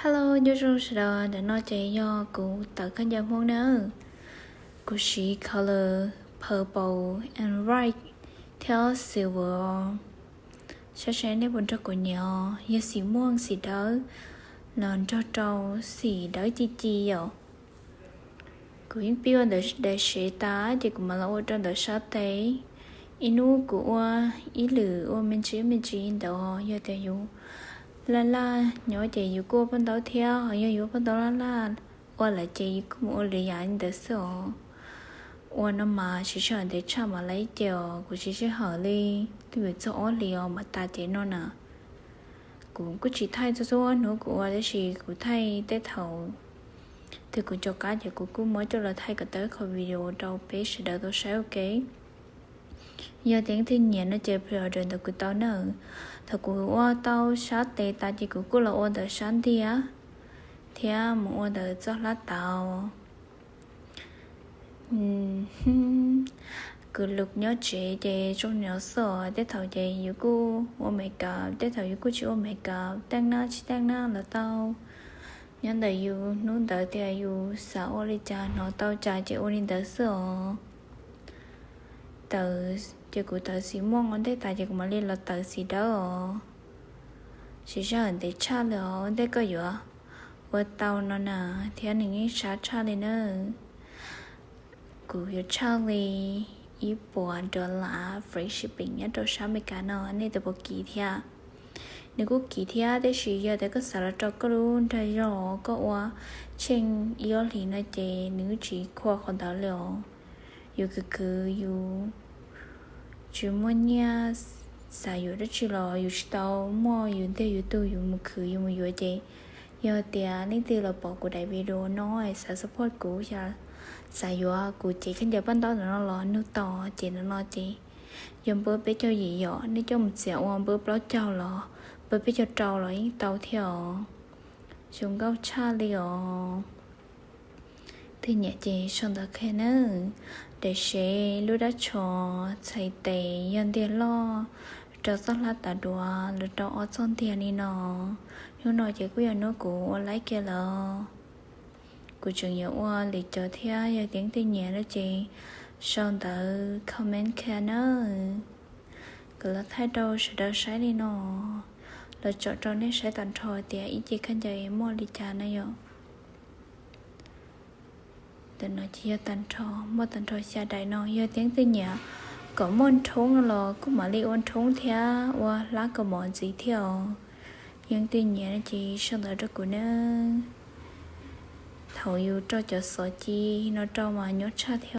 Hello, nyob zoo sawv daws, ntawm no ces yog kuv tawv khaub ncaws Hmoob na. Kuv siv color purple and white thiab silver os. Saib saib nej puas nrog kuv nyiam os, yog xim muaj xim dawb los nrog rau xim dawb ci ci yom. Kuv yeej pib ua ntawm daim sev tas ces kuv mam los ua rau ntawm sab tes. Ib hnub kuv ua ib lwm ua me ntsis me ntsis ntawd, yog tias yus laj laj nyob ces yus kuj ua paj ntaub thiab, ho yog yus ua paj ntaub laj laj ua lawm ces yus kuj mus ua lwm yam li ntawd xwb os. Ua no mas siv sij hawm ntev tshaj mam li ib ce os, kuv siv sij hawm li twb yuav txog ob hlis os mam tas ces no na. Kuv kuj tsis thaij txhua txhua hnub kuv ua, tab sis kuv thaij tej thaum twg kuv rov qab ces kuv kuj muab coj los thaij kom tau ib qho video rau peb sawv daws tau saib ua ke. Yog tias leej twg nyiam no ces pre-order ntawm kuv tau na. Thaum kuv ua tau sab tes tas ces kuv kuj los ua ntawm sab ntiag thiab mus ua ntawm txoj hlab taws. Kuv lus nyob tsev ces zoo nyob xwb os, tej thaum ces yus kuj ua makeup, tej thaum yus kuj tsis ua makeup, teej na tsis teej na los tau. Nyob ntawm yus hnub ntawd tias yus xav ua li cas hnov tau cas ces ua li ntawd xwb os. Tawv ces kuv tawv xim muaj ua ntej tas ces kuv mam li los tawv xim dawb os. Siv sij hawm ntev tshaj li os, ua ntej koj yuav ua tau no na, thiab nws yeej sab tshaj li na. Kuv yuav tshaj li ib puas dollar free shipping nyob rau sab Amelikas no, nej tus puas kiv thiab? Nws kuj kiv thiab, tab sis yog tias koj xav los rau koj lub nra zog koj ua tsheej ib ob hlis no ces nws tsis khuam qhov ntawd li os. Yus khwv khwv yus tsis muaj nyiaj, xav yuav dab tsi los yus tsis tau muaj yus ntiag yus tug, yus mus khwv yus mus yuav ces yog tias leej twg los pom kuv daim video no es xav support kuv, xav yuav kuv cev khaub ncaws paj ntaub ntawm no los nug tau, ces ntawm no ces yog npawb peb caug yim yom, nej coj mus txiav ua npawb plaub caug los npawb peb caug rau los yeej tau thiab os. Zoo nkauj tshaj li os. Twg nyiam ces sau ntawv qhia nawb. Daim sev, lub dab tsho, txhais tes, yog ntiag loj, rau txoj hlab taws duav, los rau ob txoj ntiag li no. Hnub no ces kuj yog hnub kuv ua laib kiag lawm. Kuv tseem yuav ua lwm cov thiab, yog tias leej twg nyiam no ces sau ntawv comment qhia nawb. Kuv los thaij rau sawv daws saib li no, los tsom rau nej saib tag nrho tias ib ce khaub ncaws muaj li cas na yom. Ntawm no ces yog tag nrho, muaj tag nrho xya daim no. Yog tias leej twg nyiam kom muaj nrhoob no los kuj mam li ua nrhoob thiab ua hlab kaus mom ntxiv thiab os. Yog leej twg nyiam no ces sau ntawv rau kuv nawb. Thaum yus rau cov xov ci no rau mas nyob tshaj thiab.